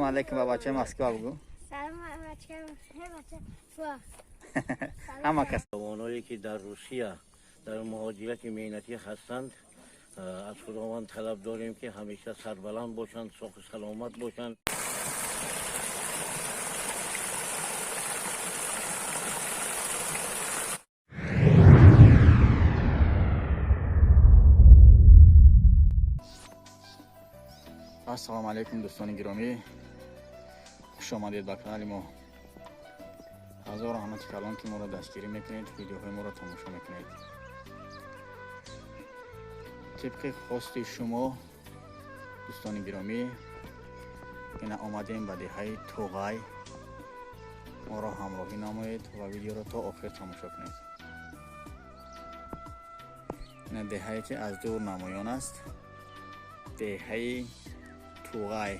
Салом алейкум ба бачаи Москва бугӯ. Салом бачаи. Ҳама кас. Ҷавоное ки дар Русия дар муҳоҷирати меҳнатӣ ҳастанд, аз Худованд талаб дорем, ки ҳамеша сарбаланд бошанд, соҳу саломат бошанд. Ассалому алайкум, дӯстони гиромӣ, хуш омадед ба канали мо. Ҳазор раҳмати калон, ки моро дастгирӣ мекунед, видеоҳои моро тамошо мекунед. Тибқи хости шумо, дӯстони гиромӣ, ина омадем ба деҳаи Туғай. Моро ҳамроҳӣ намоед ва видеоро то охир тамошо кунед. Ина деҳае ки аз дур намоён аст, деҳаи Туғай.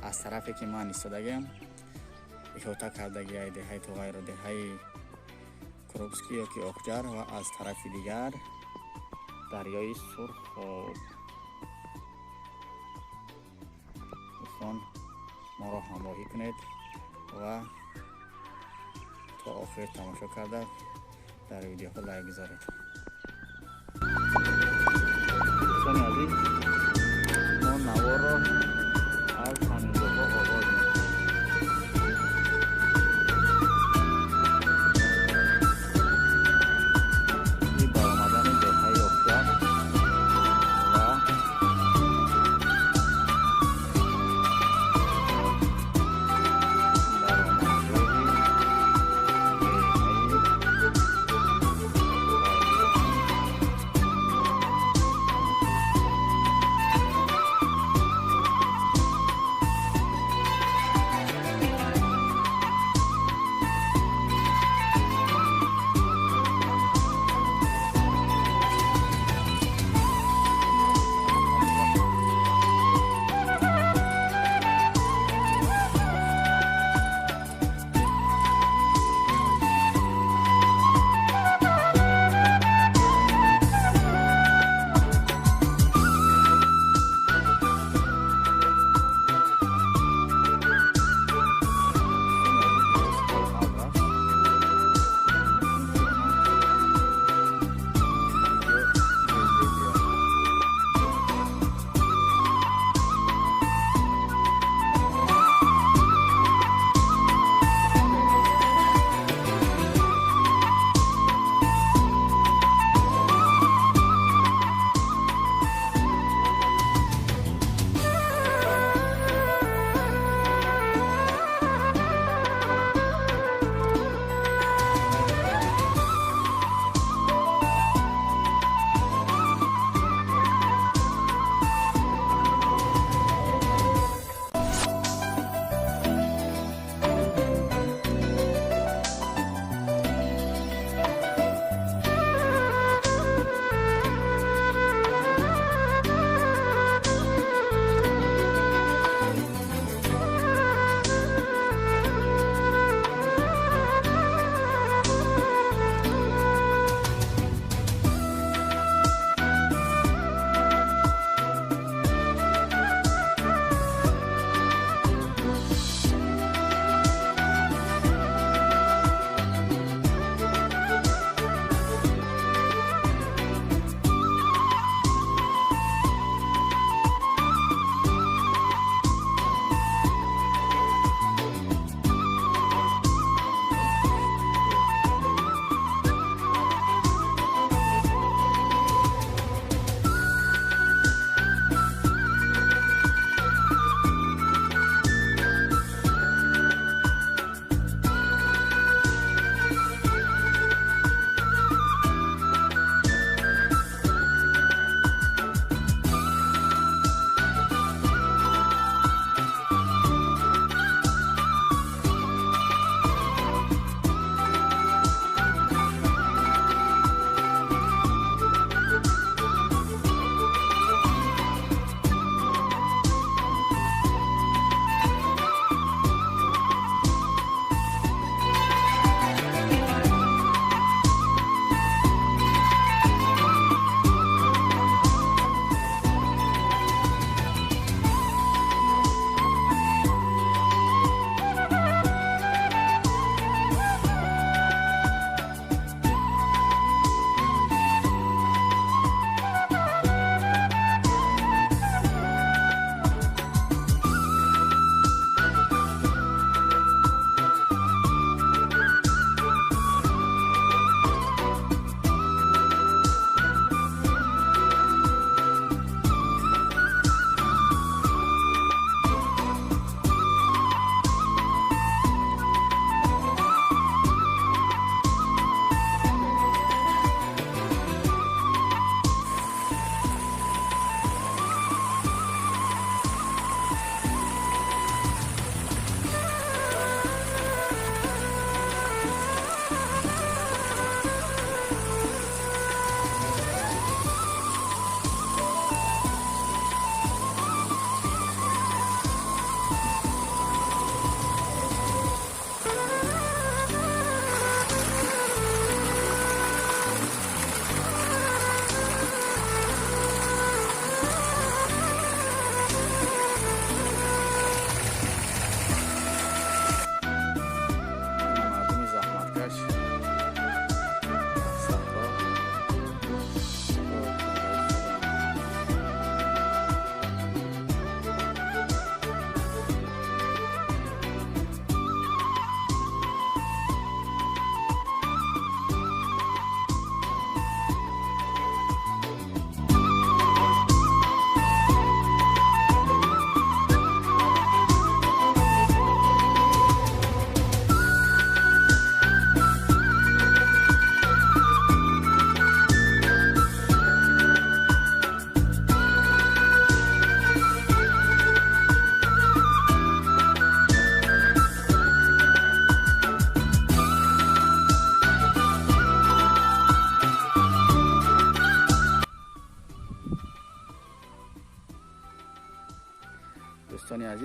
Аз тарафе ки ман истодагиам, иҳота кардагиай деҳаи Туғайро деҳаи Крупский ёки Оқҷар ва аз тарафи дигар дарёи Сурхоб. Дӯстон, моро ҳамроҳӣ кунед ва то охир тамошо карда дар видеоҳо лайк гузоред. Дӯстони азиз, мо наворро аз ҳаминҷоҳо оғоз мекунем. Баромадани деҳаи Оқҷар ва даромадгоҳи деҳаи.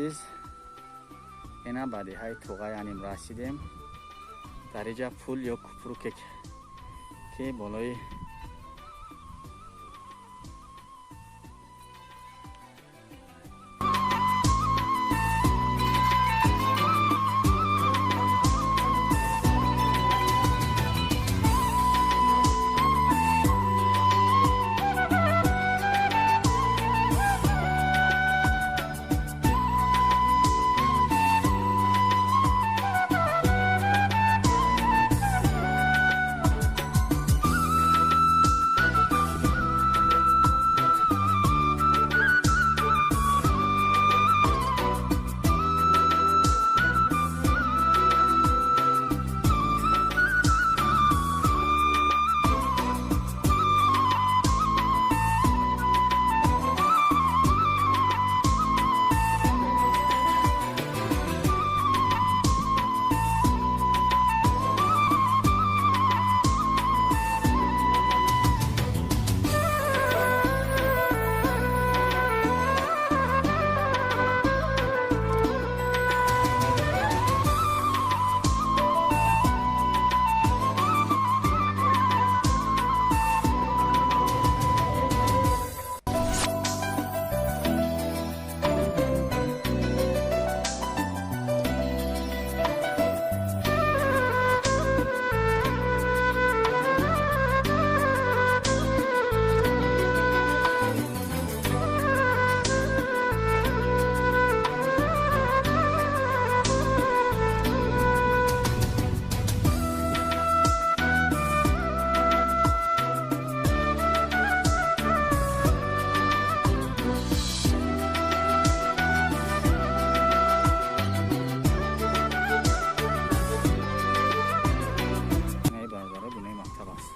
Азиз, ина ба деҳаи Туғай аним расидем. Дар иҷа пул ё купруке, ки болои бародаро бинои мактаб аст.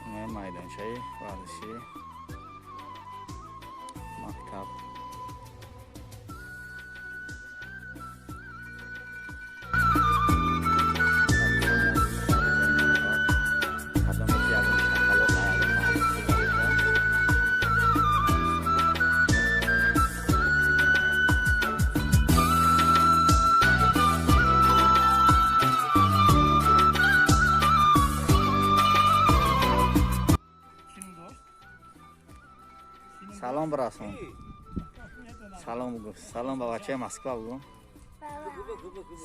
Инаи майдончаи варзишии мактаб. Кадоме ки ягон шақалоқ, ягон маҳалли худа бошад. Салом бирасон, салом бугӯ, салом ба бачаи Москва бугӯ,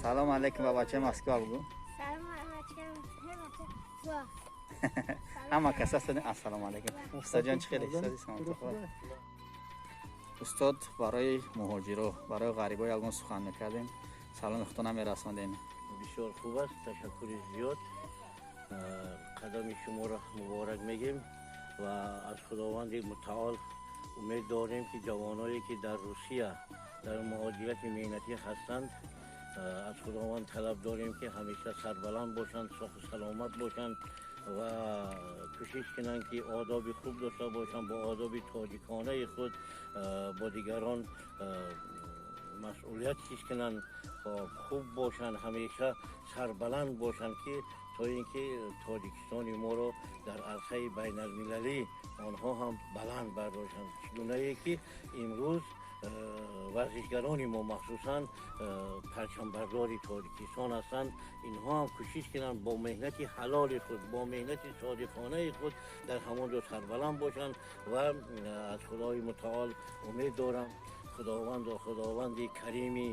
салом алейкум ба бачаи Москва бугӯ. Салом бача, бача. Ҳама кас ҳастед. Ассалому алейкум, устодҷон, чӣ хеле истоди? Саломатӣ, хуб? Устод, барои муҳоҷиро, барои ғарибо ягон сухан мекардем, саломи худто намерасондем. Бисёр хуб аст, ташаккури зиёд. Қадами шуморо муборак мегем ва аз Худованди Мутаол умед дорем, ки ҷавоное ки дар Русия дар муҳоҷирати меҳнатӣ ҳастанд, аз Худованд талаб дорем, ки ҳамеша сарбаланд бошанд, соҳу саломат бошанд ва кӯшиш кунанд, ки одоби хуб дошта бошанд, бо одоби тоҷиконаи худ бо дигарон масъулият ҳис кунанд, хуб бошанд, ҳамеша сарбаланд бошанд, ки то ин ки Тоҷикистони моро дар арсаи байналмилалӣ онҳо ҳам баланд бардошанд, чӣ гунае ки имрӯз варзишгарони мо махсусан парчамбардори Тоҷикистон ҳастанд. Инҳо ҳам кӯшиш кунанд, бо меҳнати ҳалоли худ, бо меҳнати содиқонаи худ дар ҳамон ҷо сарбаланд бошанд ва аз Худои Мутаол умед дорам. Худовандо, Худованди каримӣ,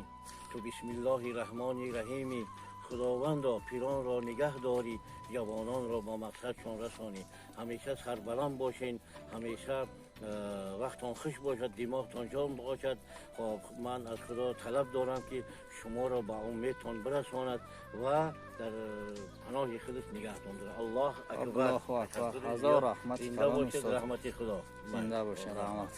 ту бисмиллоҳи раҳмони раҳимӣ, Худовандо, пиронро нигаҳ дорӣ, ҷавононро ба мақсадшон расонӣ. Ҳамеша сарбаланд бошен, ҳамеша вақтон хуш бошад, димоғтон ҷон бошад. Хоб, ман аз Худо талаб дорам, ки шуморо ба умедтон бирасонад ва дар паноҳи худаш нигаҳтон дорад. Аллоҳ акбар! Аллоҳу акбар! Ҳазор раҳмат. Зинда бошед, раҳмати Худо. Зинда бошед, раҳмат.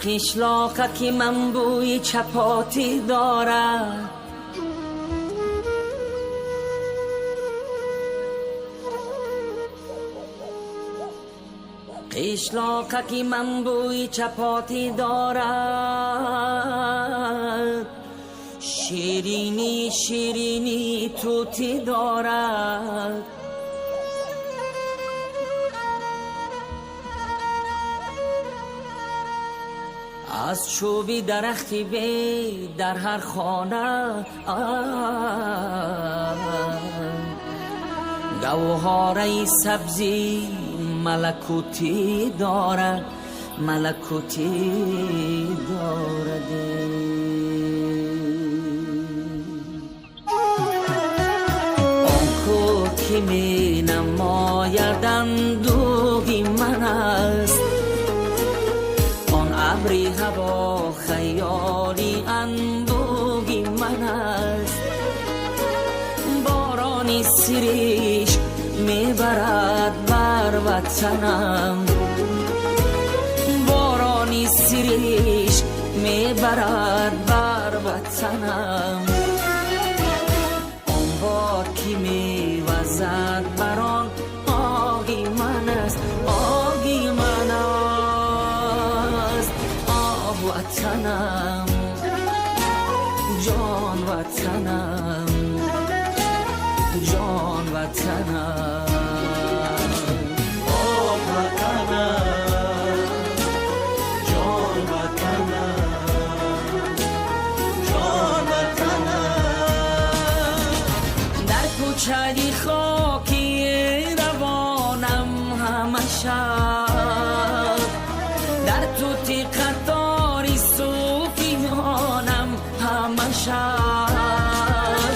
Қишлоқа ки ман бӯи чапотӣ дорад. Қишлоқа ки ман бӯи чапотӣ дорад, ширинӣ ширинӣ тутӣ дорад. Аз чӯби дарахти бед дар ҳар хона гавҳораи сабзӣ малакутӣ дорад, малакутӣ дорад. Он ку ки менамояд андӯҳи ман аст, он абри ҳаво хаёли анбӯҳи ман аст. Борони сириш мебарад бар ватанам, борони сириш мебарад бар ватанам. Он бод ки мевазад бар он оҳи ман аст, оҳи ман аст. Оҳ ватанам, ҷон ватанам, ҷон ватанам. Оҳ ватанам, ҷон ватанам, ҷон ватанам. Дар кӯчаи хоки равонам ҳама шаб, дар тути қатори сӯфиёнам ҳама шаб,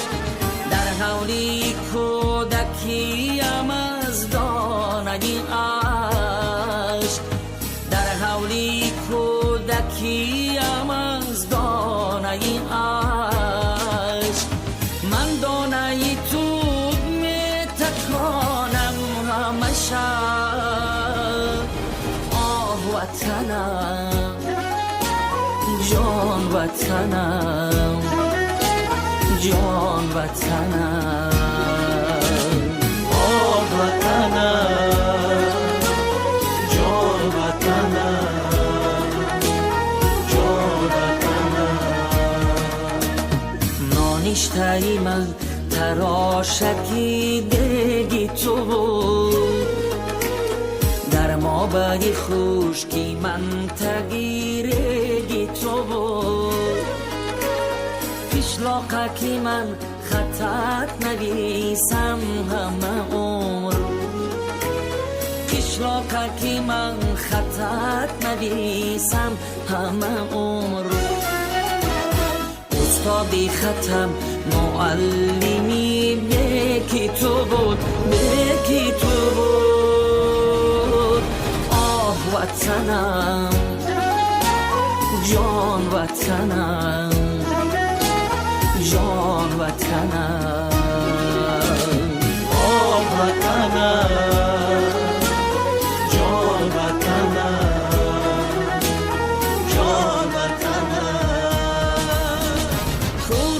дар ҳавли кӯдакиям аз донаи ашк, дар ҳавли кӯдакиям аз донаи ашк. Ман донаи тут метаконам ҳама шаб. Оҳ ватанам, ҷон ватанам, ҷон ватанам. Оҳ ватанам, ҷон ватанам, ҷон ватанам. Ноништаи ман тарошаки деги ту буд, дар мобади хушки ман таги реги ту буд. Қишлоқа ки ман хатат нависам ҳама умр, қишлоқа ки ман хатат нависам ҳама умр. Устоди хатам муаллими беки ту буд, беки ту буд. Оҳ ватанам, ҷон ватанам, ҷон ватанам. Оҳ ватанам, ҷон ватанам, ҷон ватанам.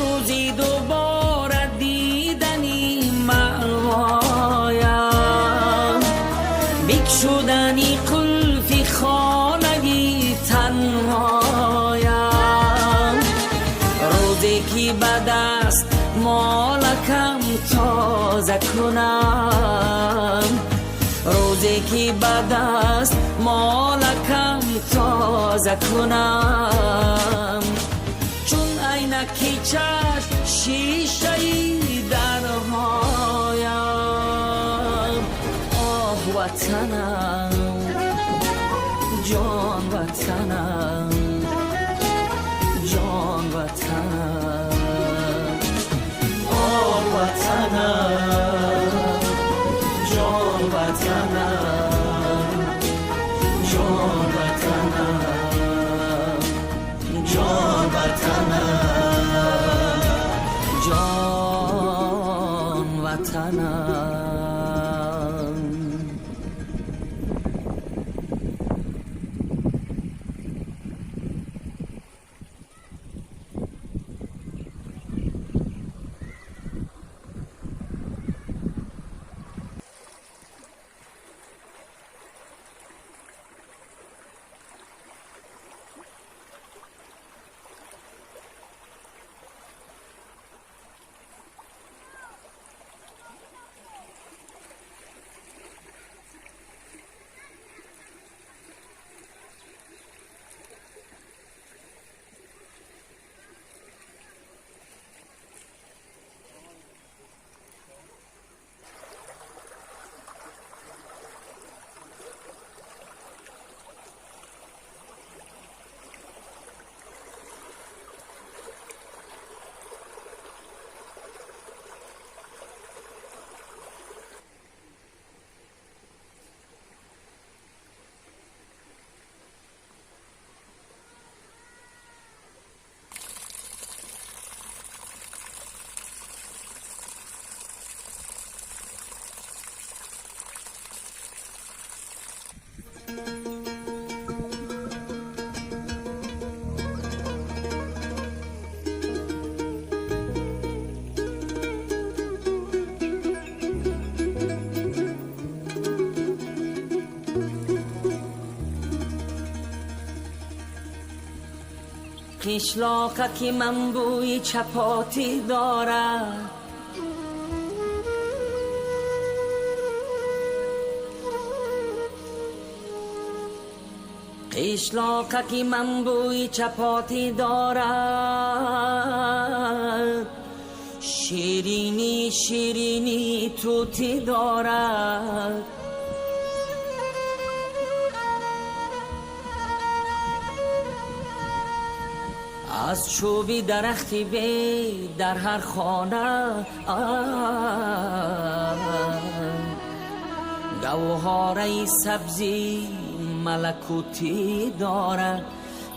Рӯзи дубора дидани маъвоям, бикшудани қулфи хонаи танҳоям, рӯзе ки ба даст молакам тоза кунам, рӯзе ки ба даст молакам тоза кунам. Чун айнаки чашм шишаи дарҳоям. Оҳ ватанам, ҷон ватанам, ҷон ватанам. Оҳ ватанам, ҷон ватанам, ҷон ватанам, ҷон ватанам, ҷон ватанам. Қишлоқа ки ман бӯи чапотӣ дорад. Қишлоқа ки ман бӯи чапотӣ дорад, ширинӣ ширинӣ тутӣ дорад. Аз чӯби дарахти бед дар ҳар хона гавҳораи сабзи малакутӣ дорад,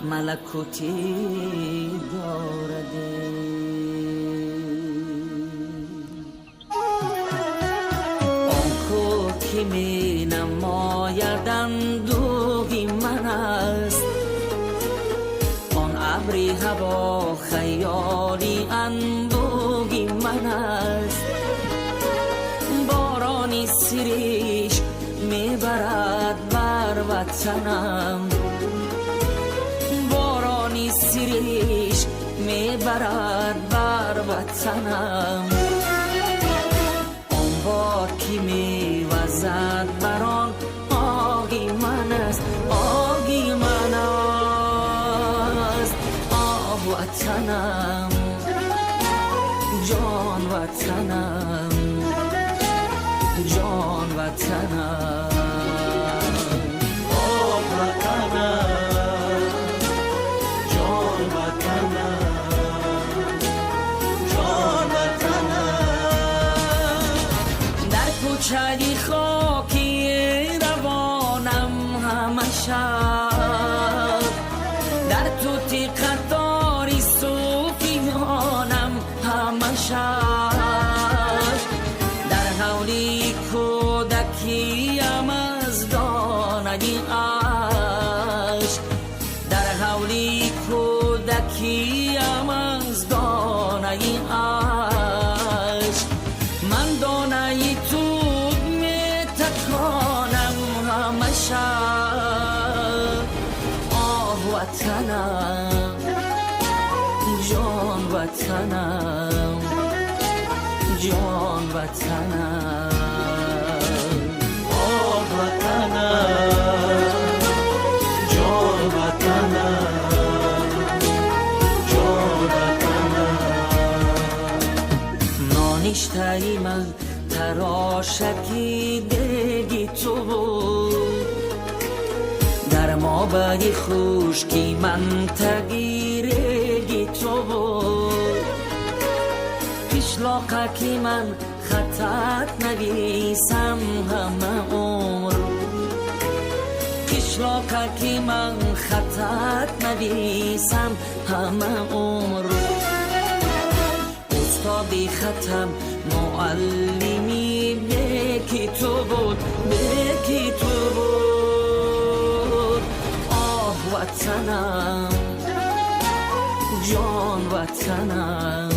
малакутӣ дорад. Он ку ки менамояд андӯҳи ман аст, он абри ҳаво хаёли анбӯҳи ман аст. Борони сиришк мебарад бар ватанам, борони сиришк мебарад бар ватанам. Он бод ки мевазад бар он оғи ман аст, оғи ман аст. Оҳ, ватанам, ҷон ватанам, ҷон ватанам. Оҳ, ватанам, ҷон ватанам, ҷон ватанам. Дар кӯчаи хоки равонам ҳама шаб, дар тути қатори сӯфиёнам ҳама шаб, дар ҳавли кӯдакиям аз донаи ашк, дар ҳавли кӯдакиям аз донаи ашк, ман донаи тут метаконам ҳама шаб. Оҳ, ватанам, ҷон ватанам, ҷон ватанам. Оҳ, ватанам, ҷон ватанам, ҷон ватанам. Ноништаи ман тарошаки деги ту буд, дар мобаи хушки ман таги реги ту буд. Қишлоқа ки ман хаттат нависам ҳама умр, қишлоқа ки ман хаттат нависам ҳама умр, устоди хатам муаллими беки ту буд, беки ту буд. Оҳ, ватанам, ҷон ватанам,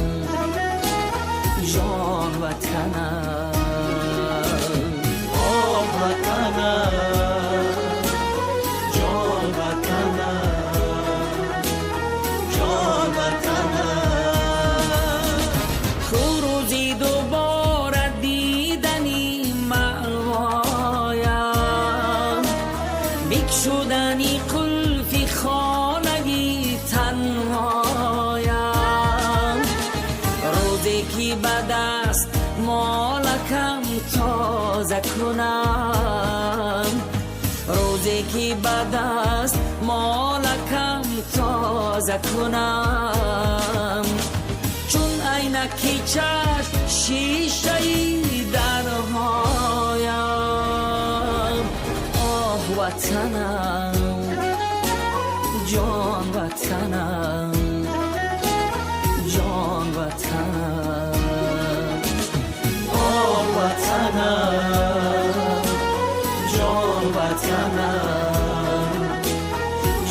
ҷон ватанам. Оҳ, ватанам, ҷон ватанам, ҷон ватанам. Ку рӯзи дубора дидани маъвоям, бикшудани қулфи хонаи танҳоям, рӯзе ки ба даст молакам тоза кунам, рӯзе ки ба даст молакам тоза кунам, чун айнаки чашм шишаи дарҳоям. Оҳ, ватанам, ҷон ватанам, ҷон ватанам. Оҳ, ватанам, ҷон ватанам,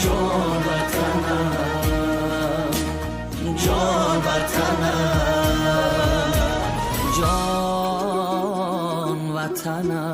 ҷон ватанам, ҷон ватанам. Ҷон ватанам.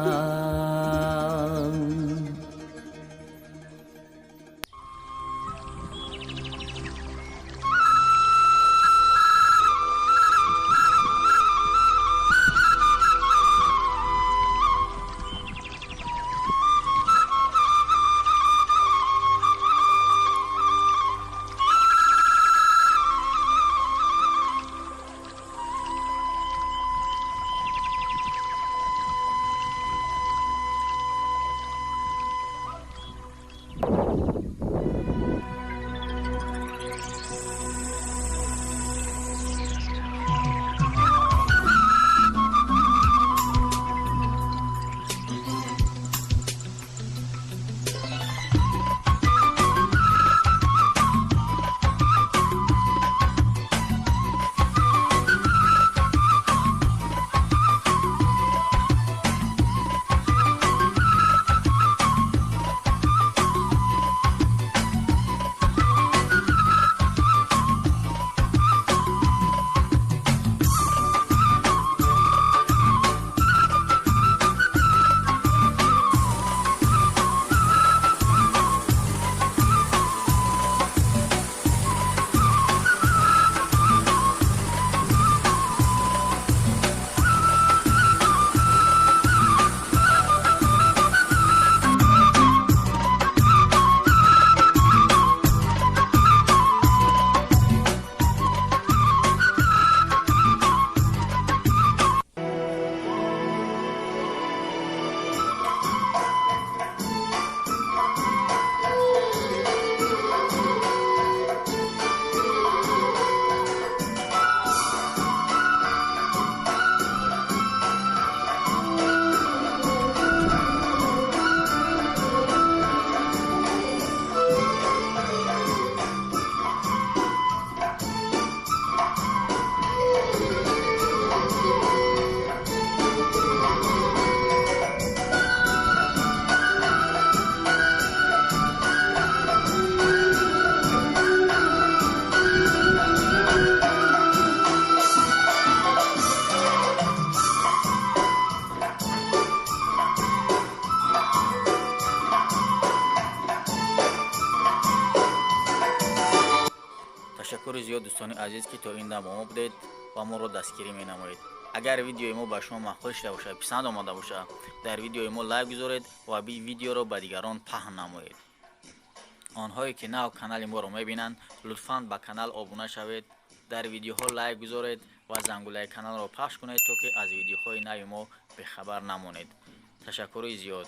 Зиёд, дӯстони азиз, ки то ин дам бо мо будед ва моро дастгирӣ менамоед. Агар видеои мо ба шумо маъқул шуда бошад, писанд омада бошад, дар видеои мо лайк гузоред ва видеоро ба дигарон паҳн намоед. Онҳое ки нав канали моро мебинанд, лутфан ба канал обуна шавед, дар видеоҳо лайк гузоред ва зангулаи каналро пахш кунед, то ки аз видеоҳои нави мо бехабар намонед. Ташаккури зиёд.